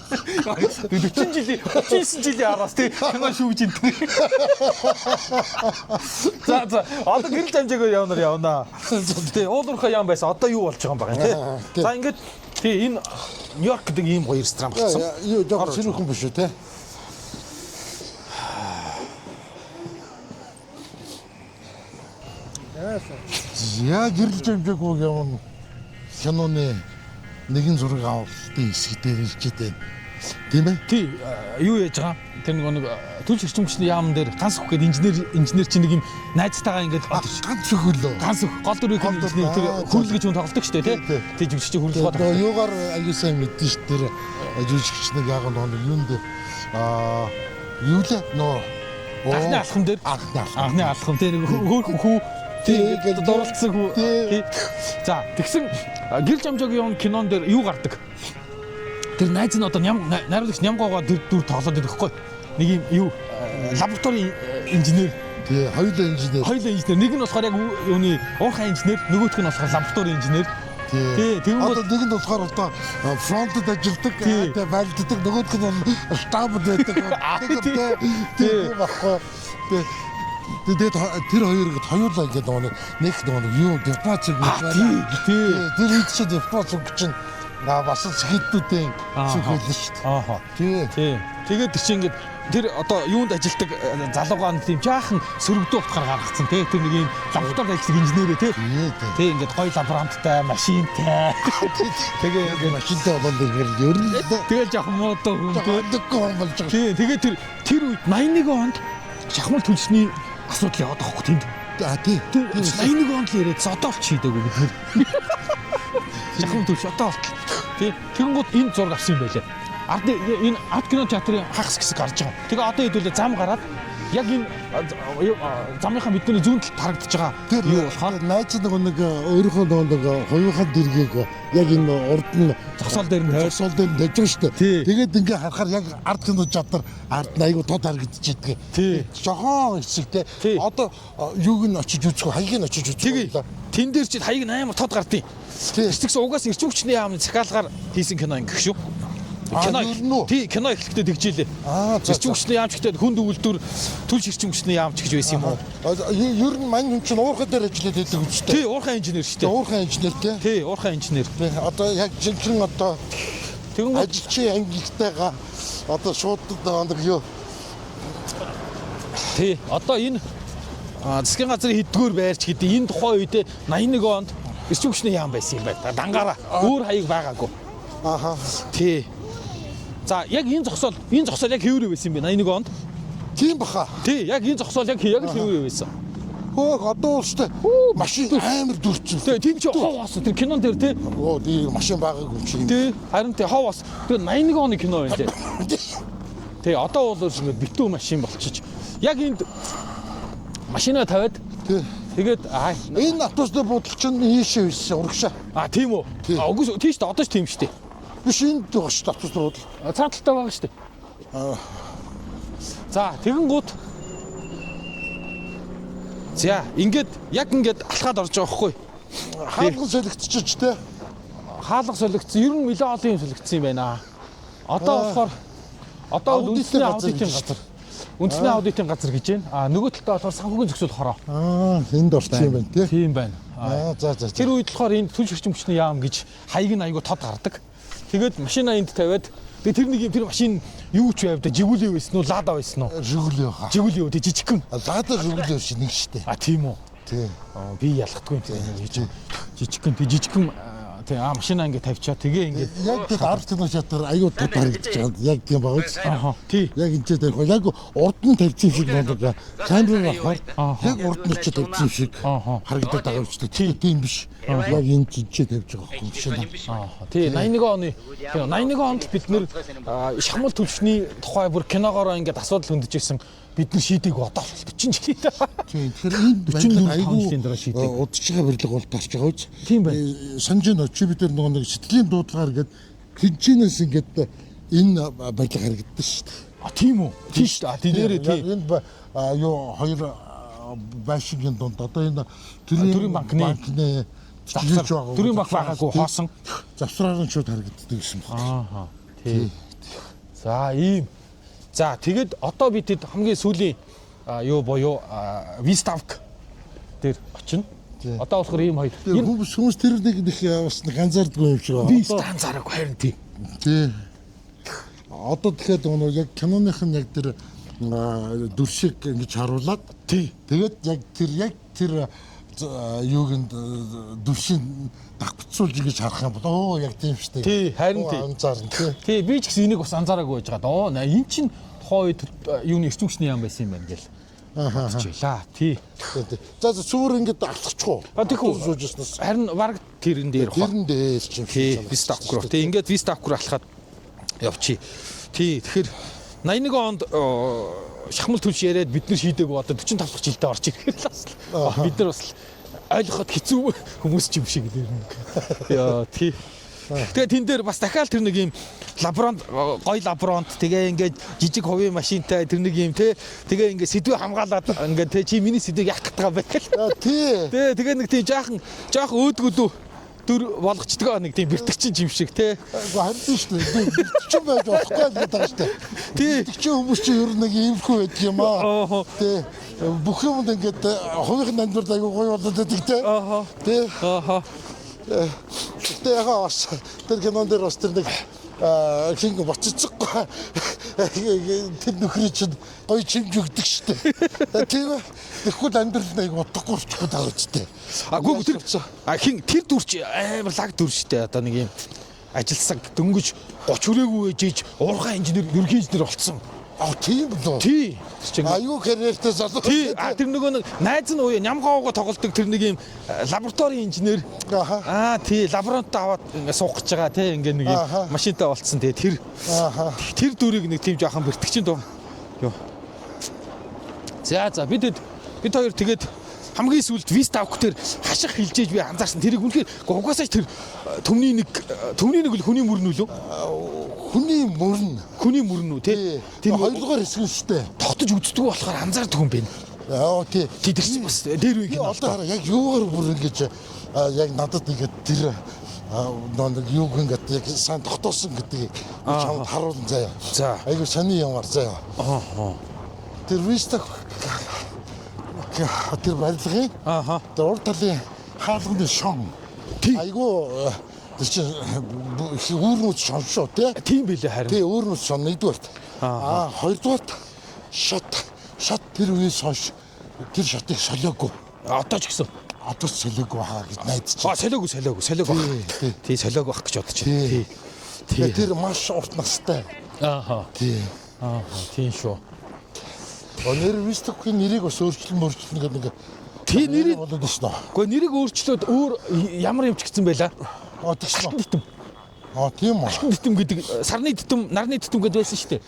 40 жилийн 39 жилийн араас тий кино шүүж ин. За за одоо гэрэл дамжаагүй явнаар явнаа. Тий уул уурхай яам байсан. Одоо юу болж байгаа юм бэ тий. За ингээд тий энэ Нью-Йорк гэдэг ийм гоё ресторан болсон. Юу жоохон сэрүүхэн биш үү те? Я гэрэл дамжаагүй юм киноны нэгэн зураг авалтын хэсэг дээр ирчээд байна. Тийм ээ? Тий юу яаж байгаа? Тэр нөгөө нэг төлж эрчим хүчний яам дээр ганц хөх гэдэг инженер чинь нэг юм найзтайгаа ингээд Ганц хөлөө. ганц хөх гол дүрийн Гол дүр, инженер тэр аа, хүрл гэж хүн тоглодог шүү дээ Тий, тий. Тий жүжигч чинь хүрлгоо Тэгээ тоглодог. юугаар аюу сайн мэдэн ш тэр жүжигч нэг яг нэг юунд аа юу лээ нөө Анхны алхам дээр анхны алхам. анхны алхам тий нэг хөөрхөн хүү тий Тий, ингээд дурлцсан хүү Тий. тий. За тэгсэн гэрэл жамжаагийн юм кинон дээр юу гардаг? Тэр найз нь одоо ням найруулагч нямгоогоо тэр дүр тоглоод байдаг хгүй. Нэг юм юу лабораторийн инженер Тий, хоёулаа инженер. хоёулаа инженер нэг нь болохоор яг юуны уурхай инженер нөгөөх нь болохоор лабораторийн инженер. Тий, тэгэнгүүт Одоо нэг нь болохоор одоо фронтод ажилладаг, тэгээ барилддаг, нөгөөх нь бол штабд байдаг. Тий, багхгүй. Тэгээд тэр хоёр ингээд хоёулаа ингээд нөгөө нэг нөгөө юу дипломат шиг байна. Тий. Тэр хэд чинь дипломат шиг чинь бас сэхэтүүдийн шиг байлаа шүү дээ. Ааха. Тий. Тий. Тэгээд тэр чинь ингээд тэр одоо юунд ажилтдаг залуугаа нэг тийм жаахан сөрөгдөө утгаар гаргацсан тий. Тэр нэг юм лабораторид ажилладаг инженерээ тий. Тий, ингээд гоё лаборанттай, машинтай. Тэгээ ингээд машинтай болоод ирэхээр ер нь тэгэл жоохон муудаа хүн тий. Дөггүй хүн болж байгаа. Тий, тэгээд тэр үед 81 онд шахмал төлсний асуудал яваад байгаа хөх тэнд. А тий. 81 онд л яриад одоо л шийдээгүй бид нэр. Шахмал төлс одоо болтол. Тий. Тэгэнгүүт энэ зураг авсан юм байлаа. Ард энэ арт кино театрын хагас хэсэг гарч байгаа. Тэгээ одоо хэдүүлээ зам гараад яг энэ замынхаа бидний зүүн талд харагдаж байгаа юу болохоор найз нөгөө нэг өөрийнхөө нөгөө нэг хувийнхаа дэргийг яг энэ урд нь зогсоол дээр нь зогсоол дээр нь тавьж байгаа шүү дээ. Тэгээд ингээ харахаар яг арт кино театр ард нь айгу тод харагдчихэдэг. Жохон хэсэг те. Одоо юуг нь очиж үзэх вэ? Хаяг нь очиж үзэх вэ? Тэн дээр чинь хаяг нь амар тод гардیں۔ Тэгсэн угаас эрчим хүчний яамны захиалгаар хийсэн кино ингэх шүү. Кино тий, кино эхлэхдээ тэгжээлээ. Эрчим хүчний яамч гэдэг хүнд өгөлдөр түлш эрчим хүчний яамч гэж байсан юм уу? Ер нь мань хүн чинь уурхай дээр ажиллаад байдаг юм шүү дээ. Тий, уурхай инженер шүү дээ. Уурхай инженер тий. Тий, уурхай инженер. Одоо яг жинхэнэ одоо тэгэнгүүт ажилчийн ангилтайгаа одоо шууд нэг юу. Тий, одоо энэ засгийн газрын хэддүгээр байрч гэдэг энэ тухайн үед 81 онд эрчим хүчний яам байсан юм байна. Дангаараа өөр хаяг байгаагүй. Аха. Тий. За яг энэ зогсоол яг хэврээ байсан юм бэ 81 онд? Тийм баха. Тий, яг энэ зогсоол яг л хэврээ байсан. Хөөх одоо уустай машин амар дүрчин. Тий, тийм чи хов бас тэр кинон дээр тий. Оо, тий машин байгаагүй юм чи. Тий, харин тий хов бас тэр 81 оны кино байна тий. Тий, одоо бол ингээд битүү машин болчих. Яг энд машина тавиад тий. Тэгээд энэ автобусны буудлын чинь ийшээ байсан урагшаа. А тийм үү? А үгүй тийм шүү дээ. Одоо ч тийм шүү дээ. Биш энд байгаа шүү дээ автобусны буудлын. Цаа талтай байгаа шүү дээ. За тэгэнгүүт за ингээд яг ингээд алхаад орж байгаа байхгүй. Хаалга солигдчихэж те. Хаалга солигдсон. Ер нь нэлээд олон юм солигдсон юм байна. Одоо болохоор одоо үндэсний аудитын газар. Үндэсний аудитын газар гэж байна. А нөгөө талдаа болохоор санхүүгийн зөксөл хороо. Аа энд орсон юм байна тий. Тийм байна. Аа за за. Тэр үед болохоор энд түлш эрчим хүчний яам гэж хаяг нь айгу тод гардаг. Тэгээд машина энд тавиад тэгээд тэр нэг юм тэр машин юу ч байв да Жигули байсан уу Лада байсан уу? Жигули баха. Жигули юу тий жижигхэн. Лада Жигули биш нэг штэ. А тийм үү. Тий. Би ялхдаггүй тийм жижигхэн тий жижигхэн тий машина ингэ тавьчаа тэгээ ингэ яг тэр арт кино театр аюу тод харагдаж байгаа. Яг тийм байгаа биз? Аха. Тий. Яг энэ ч тавих. Яг урд нь тавьсан шиг болоо. Камераар авахар яг урд нь ч тавьсан шиг харагдаад байгаа юм шүү дээ. Тийм биш. Яг энэ ч тавьж байгаа юм шиг. Аа. Тий 81 оны кино 81 онд л бид нэр шахмал түлшний тухай бүр киногоороо ингээд асуудал хөндөж ирсэн. Бид нар шийдээг одоо л 40 жилийн дараа. Тийм. Тэгэхээр энэ 44 жилийн дараа шийдээг. Удаж байгаа барилга бол тарч байгаа үз. Тийм байна. Санаж байна чи бид нар нөгөө нэг сэтгэлийн дуудлагаар ингээд хинчинээс ингээд энэ барилга харагддаг шүү дээ. А тийм үү? Тийм шүү дээ. А тийм нэрээ тийм. Энэ юу хоёр байшингийн дунд одоо энэ төрийн банкны завсар төрийн банк байгаагүй хоосон завсраар нь шууд харагддаг гэсэн баг. Аа. Тийм. За ийм. За тэгэд одоо бид хэд хамгийн сүүлийн юу буюу выставк дээр очино. Одоо болохоор ийм хоёр. Хүмүүс тэр нэг бас нэг анзаардгүй юм шиг байна. Би анзаараагүй харин тий. Тий. Одоо тэгэхээр нөгөө яг киноных нь яг тэр дүршиг ингэж харуулад тий. Тэгээд яг тэр юуг нь дүршийг давхцуулж ингэж харах юм бол оо яг тийм шүү дээ. Тий, харин тий. Анзаарна тий. Тий, би ч гэсэн энийг бас анзаараагүй байж байгаа. Оо энэ чинь тухайн үед юуны эрчим хүчний яам байсан юм байна гэл. Аа. Бодчихлаа. Тий. За цүүр ингэж алхчих уу? А тийхүү. Сууж ирснээс. Харин бараг тэрэн дээр хоо. Тэрэн дээр ч юм шиг. Виста руу. Тий, ингээд Виста руу алхаад явчих. Тий, тэгэхээр 81 онд шахмал түлш яриад бид нар шийдээгүй одоо 45 дахь жилдээ орж ирэхээр л бас бид нар бас ойлгоход хэцүү хүмүүс ч юм шиг л юм. Яа, тий. Тэгээ тэн дээр бас дахиад тэр нэг юм лаборант гой лаборант тэгээ ингээд жижиг хувийн машинтай тэр нэг юм те тэгээ ингээд сэдвээ хамгаалаад ингээд те чи миний сэдвийг яах гээд байгаа юм бэ гэл. Тий. Тэ тэгээ нэг тийм жаахан өөдгөлөө Дүр болгочдгоо нэг тийм бэртгчин юм шиг те. Үгүй харин тийм шүү дээ. Бэртгчин байж болохгүй л гэдэг байгаа шүү дээ. Тий. Бэртгчин хүмүүс чинь ер нь нэг иймэрхүү байдаг юм аа. Ааха. Тий. Бүх юмд ингээд хувийн амьдрал айгүй гоё болоод байдаг те. Ааха. Тий. Ааха. Гэтэ ягаа бас тэр кинон дээр бас тэр нэг хин боцоцгүй тэр нөхрийн чинь гоё чимж өгдөг шүү дээ. Тийм ээ. Тэгэхгүй амьдрал нэг утгагүй болчих гээд байгаа үстэй. А гүү тэр а хин тэр дүрч амар лаг дүр штэ одоо нэг юм ажилсаг дөнгөж 30 хүрээгүй ээжиж уурхай инженер ерөнхий инженер болцсон. А тийм лөө. Тий. Тэр чинь Аюу карьертэй залуу. Тий. А тэр нөгөө нэг найз нь уяа нямгаауга тоглолдог тэр нэг юм лаборатори инженер. Аха. Аа тий, лаборант аваад ингээ суух гэж байгаа тий ингээ нэг Аха. юм машинтай болцсон тий тэр Аха. тэр дүрийг нэг тийм жоохон бэртгчин дуу. Юу. За за бид бид хоёр тэгээд хамгийн сүүлд Виставк дээр хаших хилжээж би анзаарсан. Тэрийг үнэхээр угаасаа ч тэр төмний нэг төмний нэг л хүний мөрн үлээ. Хүний мөрн. Хүний мөрн үү тий. Тэр Тэр хоёрдугаар хэсэг нь шүү дээ. тогтож үздэг болохоор анзаардаг юм байна. Аа тий. Тий тэр чинь бас дээр үеийн Би кино. одоо хараа яг юугаар бүр ингэж яг надад ингээд тэр нэг юуг ингээд яг сайн тогтоосон гэдгийг би чамд харуулсан заяа. За. Айгу сони юмар заяа. Аа. Тэр Виста тэр барилгын Ааха. тэр урд талын хаалганы шон. Тий. Айгу тэр чинь үүрнүүд шон шүү тий. Тийм билээ харин. Тий үүрнүүд шон нэгдүгээрт. Аа хоёрдугаарт шат шат тэр үеэс хойш тэр шатыг солиогүй. Одоо ч гэсэн. Одоо ч солиогүй хаа гэж найдаж А солиогүй солиогүй солиогүй. Тий, тий. Тий солиогүй ах гэж бодож Тий. байна. Тий. Тэгээ Тий. тэр маш урт настай. Ааха. Тий. Ааха. Тийм шүү. Нэр Вистокийн нэрийг бас өөрчлөн мөрчлөн гэдэг нэг Тий нэрийг болоод байна. Гэхдээ нэрийг өөрчлөөд өөр ямар юм ч гэсэн байла. Аа тэгсэн үү? Титэм. Аа тийм үү. Алтан титэм гэдэг сарны титэм, нарны титэм гэдээ байсан шүү дээ.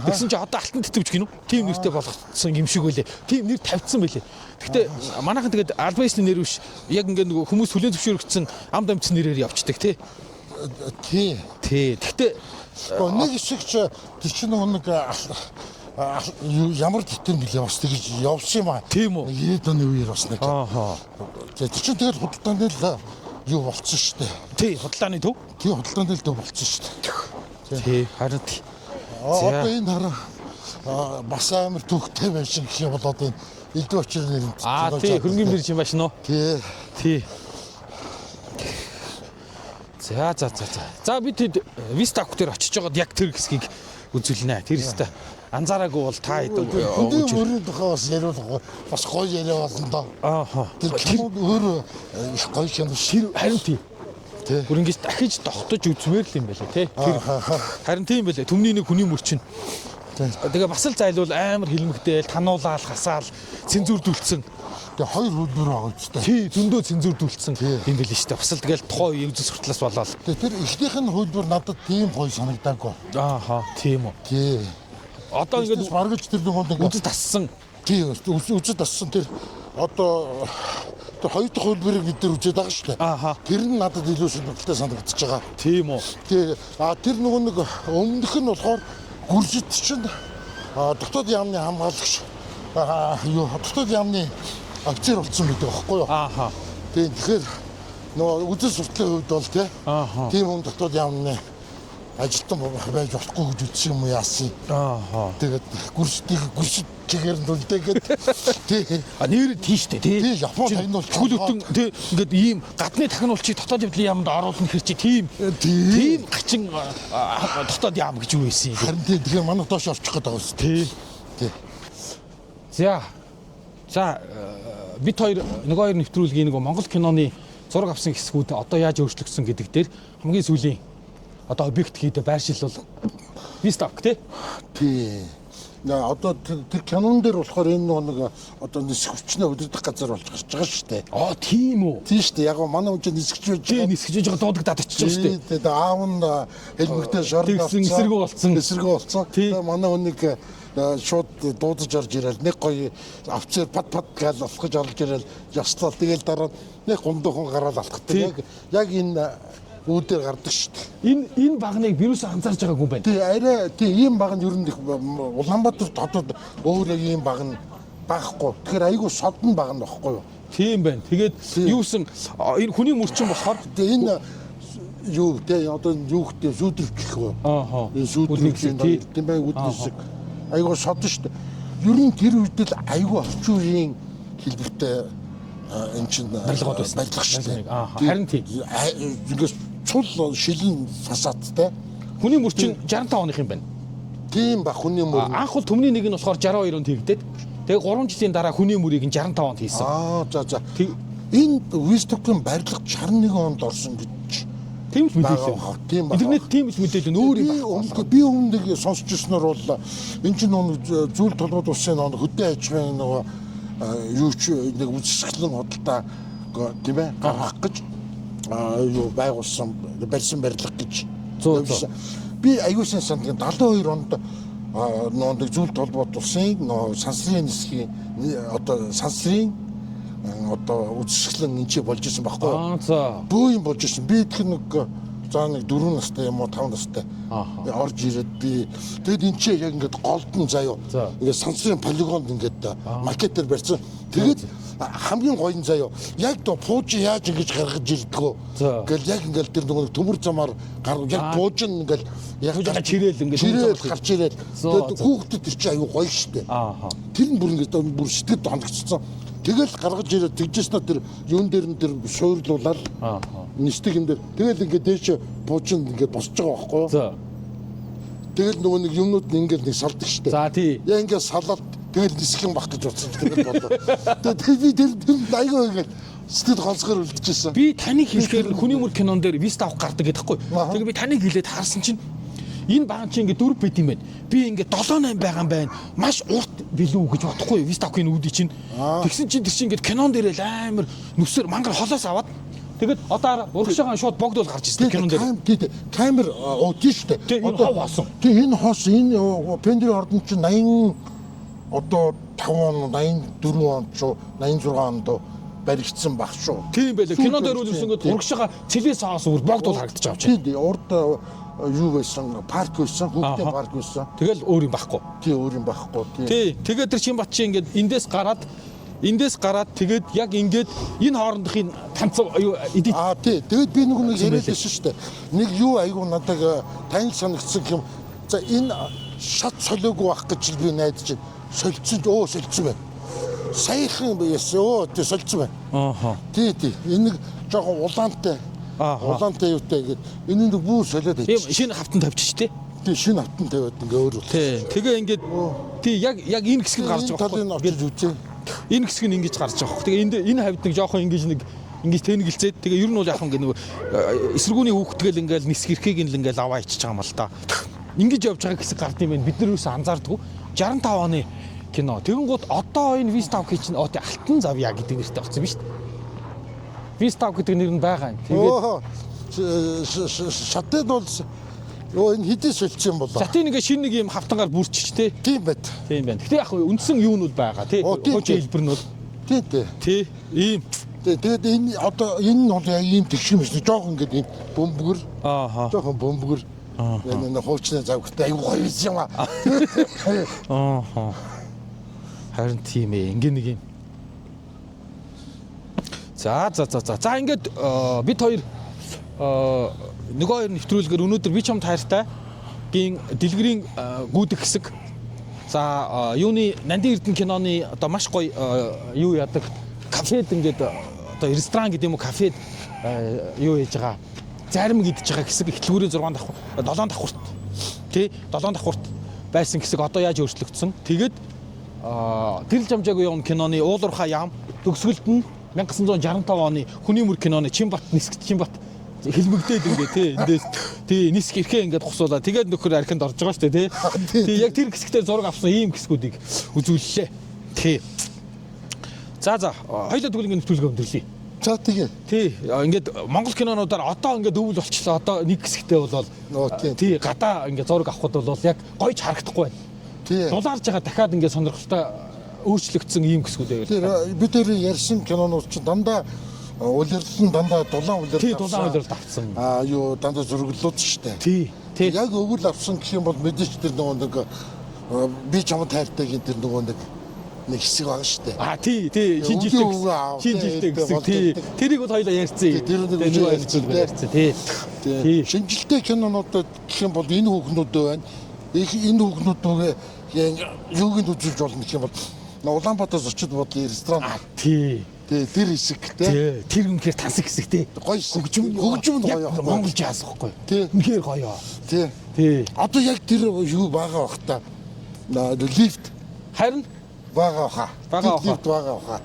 Тэгсэн чинь одоо алтан титэмч гинүү. Тийм нэртэй болгоцсон юм шиг байлээ. Тийм нэр тавьдсан байлээ. Гэхдээ манайхан тэгээд албан ёсны нэр биш. Яг ингээд нөгөө хүмүүс хүлээн зөвшөөрөгдсөн ам дамжсан нэрээр явцдаг тий. Тий. Тий. Гэхдээ Гэхдээ нэг хэсэг ч тэр чинь нөгөө нэг ямар титэм гэлээ бас тэгж явсан юм аа. Тийм үү? 90-ад оны үеэр бас нэг. ааха. Тэр чинь тэгэл худалдааны л юу болцсон шүү дээ. Тий, худалдааны төв. Тий худалдааны л төв болцсон шүү дээ. Тий, харин тий. Аа, За. Одоо энэ хараа бас амар төвхтэй байсан гэх юм бол одоо энэ элдв очрын нэр. Аа тий, хөрөнгөний бирж юм баш нөө. Тий. Тий. За за за за. За бид хэд Вистак дээр очиж байгаад яг тэр хэсгийг үзүүлнэ. Тэр хэсэгт анзаараагүй бол та хэд Хүний мөрийн тухай бас яриулах бас гоё яриа болно доо. Ааха. Тэр кино өөрөө их гоё кино шүү. Тэр харин тий. Тий. Бүр ингэж дахиж тогтож үзмээр л юм байлаа тий. Тэр Ааха. харин тийм байлаа. Төмний нэг хүний мөр чинь. Тий. Тэгээ бас л зайлуул амар хилмигдээл, тануулаал, хасаал, цензурдүүлсэн. Тэгээ хоёр хөлбөр байгаа үстэй. Тий, зөндөө цензурдүүлсэн Тий. юм байлээ шүү дээ. Бас л тэгэл тухайн үеийн үзэл суртлаас болоод. Тэгээ тэр эхнийх нь хөлбөр надад тийм гоё санагдаагүй. Ааха, тийм үү. Тий. Одоо Ингээд ингээд баргаж тэр нөгөө нэг үзэл тассан. тий үзэл тассан тэр одоо тэр хоёр дахь хөлбөрийг бид нар үзээд байгаа шүү дээ. Ааха. Тэр нь надад илүү сонирхолтой санагдчихж байгаа. Тийм үү. Тий. А тэр нөгөө нэг өмнөх нь болохоор гүржит чинь дотоод яамны хамгаалагч юу дотоод яамны офицер болсон гэдэг байхгүй юу? Ааха. Тийм тэгэхээр нөгөө үзэл суртлын хувьд бол тий. Ааха. Тийм хүн дотоод яамны ажилтан байж болохгүй гэж үзсэн юм уу яасан. Ааха. Тэгээд гүржитийг гүржит чигээр нь үлдээгээд тий. А нэр тийм штэ тий. Тий, Японд тагнуулч Чүл өтөн тий ингээд ийм гадны тагнуулчийг дотоод явдлын яамд оруулна хэр чи тийм Тий. тийм гачин дотоод яам гэж юу байсан юм. Харин тий тэгэхээр манай доош орчих гээд байгаа юм Тий. Тий. За. За бид хоёр нөгөө хоёр нэвтрүүлгийн нөгөө Монгол киноны зураг авсан хэсгүүд одоо яаж өөрчлөгдсөн гэдэг дээр хамгийн сүүлийн одоо объект хийдэ байршил бол Виставк тий. Тий. Нэ одоо тэр кинон дээр болохоор энэ нөгөө нэг одоо нисэх хүчнээ удирдах газар болж гарч байгаа шүү дээ. Аа тийм үү. Тийм шүү дээ. Яг гоо манай хүн чинь нисгэж байж Тий нисгэж байгаа дуудагдаад очиж байгаа шүү дээ. Тий, тэгээ аав нь хэлмэгтэй шорон Тэгсэн, эсэргүү болсон. Эсэргүү болсон. Тий. Тэгээ манай хүнийг шууд дуудаж орж ирэл нэг гоё офицер пат пат гэж алхаж орж ирэл ёслол тэгэл дараа нь нэг гомдоохон гараад алхдаг. Тий. Яг энэ үүдээр гардаг шүү дээ. Энэ багныг вирус анзаарч байгаагүй юм байна. Тий, арай тий ийм баг нь ер нь их Улаанбаатар хотод өөр яг ийм баг нь байхгүй. Тэгэхээр айгүй содон баг нь багхгүй юу? Тийм байна. Тэгээд юусэн энэ хүний мөрчин болохоор Тэгээ энэ юу те одоо юу гэдэг сүүдрэх гэх үү. ааха. Энэ сүүдрэх тийм бай үднэсэг айгуу содон шүү дээ. Ер нь тэр үед л айгуу орчин үеийн хэлбэртэй энэ чинь Барилгууд байсан. Барилга шүү дээ. Ааха. Харин тийм. Ингээс цул шилэн фасадтай. Хүний мөрчин 65 оных юм байна. Тийм ба хүний мөр. Анх бол түмний нэг нь болохоор 62 онд хийгдээд тэгээ 3 жилийн дараа хүний мөрийг нь 65 онд хийсэн. Аа за за. Энэ выставкийн барилга 61 онд орсон гэж Тийм л мэдээлэл. байгаа. Тийм ба. Интернет тийм л мэдээлэл нь өөр юм Би өмнө би өмнө нэг сонсч ирснээр бол энэ чинь нөгөө зүйл толгойд улсын нөгөө хөдөө аж ахуйн нөгөө юу ч нэг үзэсгэлэн худалдаа тийм ээ гаргах гэж юу байгуулсан барьсан барилга гэж. Зөө, зөө. Би аюулсан сандгийн 72 онд нөгөө нэг зүйл толгойд улсын нөгөө сансрын нисхийн одоо сансрын одоо үзэсгэлэн энэ чи болж исэн байхгүй юу? Аа за. Бөө юм болж ирсэн. Би тэр нэг за нэг 4 настай юм уу 5 настай Ааха. орж ирээд би тэгэд энэ чи яг ингээд голдон заяо. За. Ингээд сансрын полигонд ингээд макетээр барьсан. Тэгээд хамгийн гоё нь заяо. Яг доо пууж яаж ингэж гаргаж ирдгөө. За. Ингээл яг ингээд тэр нөгөө төмөр замаар гар яг пууж нь ингээл яг Пууж чирээл ингээд төмөр чирээл замаар гарч ирээл. За, Тэгээд за. хүүхдэд тэр чи аюу гоё штэ. Ааха. Тэр нь бүр ингээд бүр сэтгэл хоногцсон. Тэгэл гаргаж ирээд тэгжсэн тэр юун дээр нь тэр суурлуулаад Ааха. нисдэг юм дээр тэгэл ингээд дээш буужинд ингээд босч байгаа байхгүй юу? За. Тэгэл нөгөө нэг юмнууд нь ингээд нэг салдаг штэ. За тий. Яа ингээд салаад тэгэл нисэх юм бах гэж бодсон ч тэгэл болоо. Тэгээд би тэр тэр айгүй ингээд сэтгэл хонсгоор үлдчихсэн. Би таныг хэлэхээр хүний мөр кинон дээр Виста авах гардаг гэдэг хгүй. Аха. Тэгээ би таныг хэлээд харсан чинь энэ баан чи ингээ дөрв байт юм байна. Би ингээ 7 8 байгаа юм байна. Маш урт билүү гэж бодохгүй юу? Виста авахын үүдий чинь. Тэгсэн чинь тэр чинь ингээ кинон дээр л амар нүсэр мангар холоос аваад тэгээд одоо урагшаагаан шууд богд бол гарч ирсэн кинон дээр. Тий, тий. Камер оо тий штэ. Тий, энэ хов хоосон. Тий, энэ хоос энэ Пендрийн ордон чинь 80 одоо 5 он 84 он ч 86 онд баригдсан баг шүү. Тийм байлаа. Кинон дээр Сүүлд үлсэн ингээд тий. урагшаага цэлээс хоос бүр богд бол харагдаж байгаа юм чинь. Тий, тий, урд юу байсан, парк байсан, хүүхдийн Аха. парк байсан. Тэгэл өөр юм байхгүй. Тий, өөр юм байхгүй. Тий. Тий. Тэгээд тэр Чинбат чи ингээд эндээс гараад тэгээд яг ингээд энэ хоорондохын танц юу эдит Аа тий. Тэгээд би нэг нэг Гэсэн яриад байлээ. байсан шүү дээ. Нэг юу айгуу надад танил санагдсан юм. За энэ шат солиогүй байх гэж би найдаж байна. Солилцсон ч өө солилцсон байна. Саяхан яасан өө тий солилцсон байна. Ааха. Тий, тий. Энэ нэг жоохон улаантай. Ааха. Улаантай юутай ингээд энэ нэг бүр солиод Тийм хийчих. шинэ хавтан тавьчих тий. Тий, шинэ автан тавиад ингээ өөр бол. Тий. Тэгээ ингээд тий яг яг энэ хэсэг нь гарч Энэ байгаа талыг байхгүй. очиж үзье. Энэ хэсэг нь ингэж гарч байгаа байхгүй. Тэгээ энд энэ хавьд нэг жоохон ингэж нэг ингэж тэнэгэлцээд тэгээ ер нь бол яг ингэ нэг эсэргүүний хүүхдгээл ингээл нисэх эрхийг нь л ингээл аваа ичиж байгаа юм л та. Ингэж явж байгаа хэсэг гард юм байна. Бид нар юусэн анзаардгүй. 65 оны кино. Тэгэнгүүт одоо энэ Виставки чинь оо тий Алтан завья гэдэг нэртэй болсон юм шүү дээ. Вистав гэдэг нэр нь байгаа юм. Тэгээд Оо шатад бол өө энэ хэдий солилцсон юм болоо. затын ингээ шинэ нэг юм хавтангаар бүрчиж тий. Тийм байт. Тийм байна. Гэтэ яг үндсэн юу нь бол байгаа тий. Оо, тийм, Хуучин тийм. хэлбэр нь бол Тий, тий. тий ийм. Тий, тэгээд энэ одоо энэ нь бол яг ийм тэгш юм шиг жоохон ингээд ийм бөмбөгөр Ааха. жоохон бөмбөгөр энэ нэг хуучны завгтай аюу гоё юм аа. Ааха. Харин тийм ээ. Ингээ нэг юм. За за за за. За ингээд бид хоёр нөгөө хоёр нэвтрүүлгээр өнөөдөр би чамд хайртай гийн дэлгэрийн гүйдэх хэсэг. За юуны Нандин Эрдэнэ киноны одоо маш гоё юу яадаг кафед ингээд одоо ресторан гэдэг юм уу кафед юу хийж байгаа зарим идэж байгаа хэсэг ихтлгүүрийн 6 давхар 7 давхарт тий 7 давхарт байсан хэсэг одоо яаж өөрчлөгдсөн. Тэгээд гэрэл жамжаагүй явна киноны уулуурхай яам төгсгөлд нь 1965 оны хүний мөр киноны Чинбат нисгт Чинбат хэлмэгдээд ингээ тий эндээс тий нисх эрхээ ингээд хусуулаа тэгээд нөхөр архинд орж байгаа шүү дээ тий тий яг тэр хэсэгтээ зураг авсан ийм хэсгүүдийг үзүүллээ тий. За за хоёлаа тэгвэл ингээ нэвтрүүлгээ өндөрлөе. За тэгээ. Тий ингээд Монгол кинонуудаар одоо ингээд өвөл болчлоо одоо нэг хэсэгтээ болол Оо, тий. тий гадаа ингээд зураг авахд бол яг гойж харагдахгүй байна. Тий. Дулаарж байгаа дахиад ингээд сонирхолтой өөрчлөгдсөн ийм хэсгүүд байвал. Тэр бид тэр ярьсан кинонууд чинь дандаа улирлал нь дандаа дулаан улирал. Тий, дулаан улиралд авсан. Аа юу дандаа зурглууд шүү дээ. Тий. Тий. Яг өвөл авсан гэх юм бол мэдээч тэр нөгөө нэг би чамд хайртайгийн тэр нөгөө нэг нэг хэсэг байгаа шүү дээ. А тий тий шинэ жилтэй шинэ жилтэй хэсэг тий. Тэрийг бол хоёлаа ярьсан. Тэр нэг ярьсан тий. Тий. Шинэ жилтэй кинонуудад гэх юм бол энэ хүүхнүүд байна. Их энэ хүүхнүүдээ юуг нь үзүүлж болно гэх юм бол Улаанбаатараас очиж бодлын ресторан. Тий. Тий, тэр хэсэг тий. Тэр үнэхээр тансаг хэсэг тий. Гоё хөгжим хөгжим нь гоё. Монгол жаз байхгүй. Үнэхээр гоё. Тий. Тий. Одоо яг тэр юу байгаа бах та. Лифт. Харин байгаа баха. Байгаа баха. Лифт байгаа баха.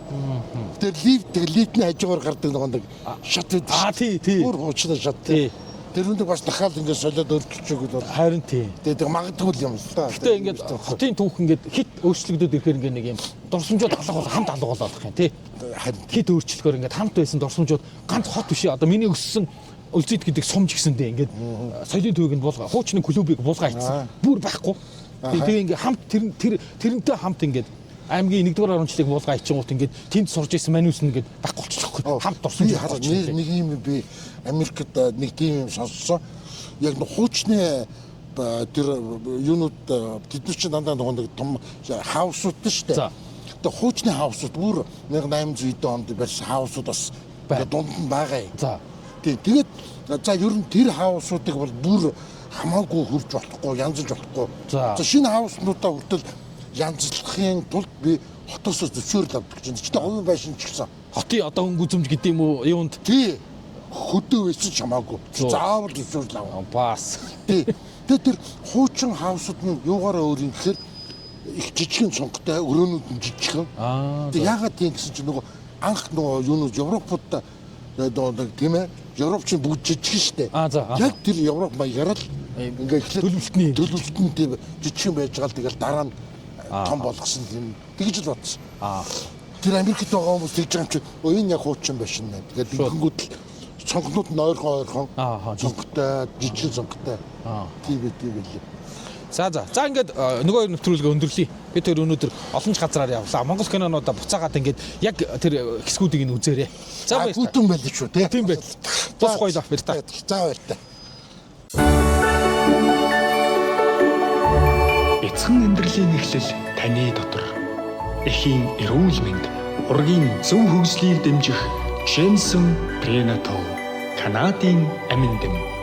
Тэр лифт лифтний хажуугаар гардаг нэг шат байдаг. Аа тий, тий. Бүр хуучны шат тий. Тэр нэг бас дахиад ингээд солиод өөрчилж өгөл бол. Харин тий. Тэгээд магадгүй юм л та. Гэтэ ингээд хотын түүх ингээд хит өөрчлөгдөд ирэхээр ингээд нэг юм дурсамжууд алга бол хамт алга болоод юм тий. Харин хит өөрчлөхөөр ингээд хамт байсан дурсамжууд ганц хот биш. Одоо миний өссөн Өлзийд гэдэг сумж гэсэндээ ингээд соёлын төвийг нь буулга хуучны клубыг буулга хийсэн. Бүр байхгүй. Тэгээ ингээд хамт тэр тэрнтэй хамт ингээд аймгийн 1-р харамчлалыг буулга хийчихгүүт ингээд тэнд сурж исэн манус нь ингээд байхгүй болчихлоо. Хамт дурсамж нэг юм би Америкт нэг тийм юм сонссон. Яг нэг хуучны тэр юунууд тэд нар чинь дандаа нөгөө нэг том хаусууд шүү дээ. Тэгээ хуучны хаусууд бүр 1800 онд барьсан хаусууд бас ингээд дунд нь байгаа юм. За. Тэгээд за ер нь тэр хаусуудыг бол бүр хамаагүй хөрж болохгүй, янзлж болохгүй. За шинэ хауснуудаа хүртэл янзлахын тулд би хотоос зөвшөөрөл авдаг чинь. Гэхдээ хувийн байшин ч гэсэн. Хотын одоо өнгө үзэмж гэдэг юм уу юунд? Тий. Хөдөө байсан ч хамаагүй. Заавал зөвшөөрөл авах. Бас. Тий. Тэгээ тэр хуучин хаусууд нь юугаараа өөр юм гэхээр их жижигэн цонхтой, өрөөнүүд нь жижигхэн. Тэгээ яагаад тийм гэсэн чинь нөгөө анх нөгөө юунууд Европод нөгөө тийм ээ Европ чинь бүгд жижигэн шүү дээ. Яг тэр Европ маягаар л ингээ эхлээд төлөвлөлт нь тийм жижигэн байж байгаа л тэгэл дараа нь том болгосон юм тэгж л бодсон. Тэр Америкт байгаа хүмүүс тэгж байгаа юм чи энэ яг хуучин байшин нэ. Тэгээд тэгэнгүүт л цонхнууд нь ойрхон ойрхон цонхтой, жижигэн цонхтой. Тийм ээ тийм ээ. За за. За ингээд нөгөө хоёр нэвтрүүлгээ өндөрлөе. Би тэр өнөөдөр олон ч газраар явлаа. Монгол кинонуудаа буцаагаад ингээд яг тэр хэсгүүдийг нь үзээрэй. За баярлалаа. Бүтэн байл шүү тий. Тийм байл. Тус гоёлоо баярлалаа. За баярлалаа. Эцхэн амьдралын эхлэл таны дотор. Эхийн эрүүл мэнд, ургийн зөв хөгжлийг дэмжих Jensen Prenatal Канадын амин дэм.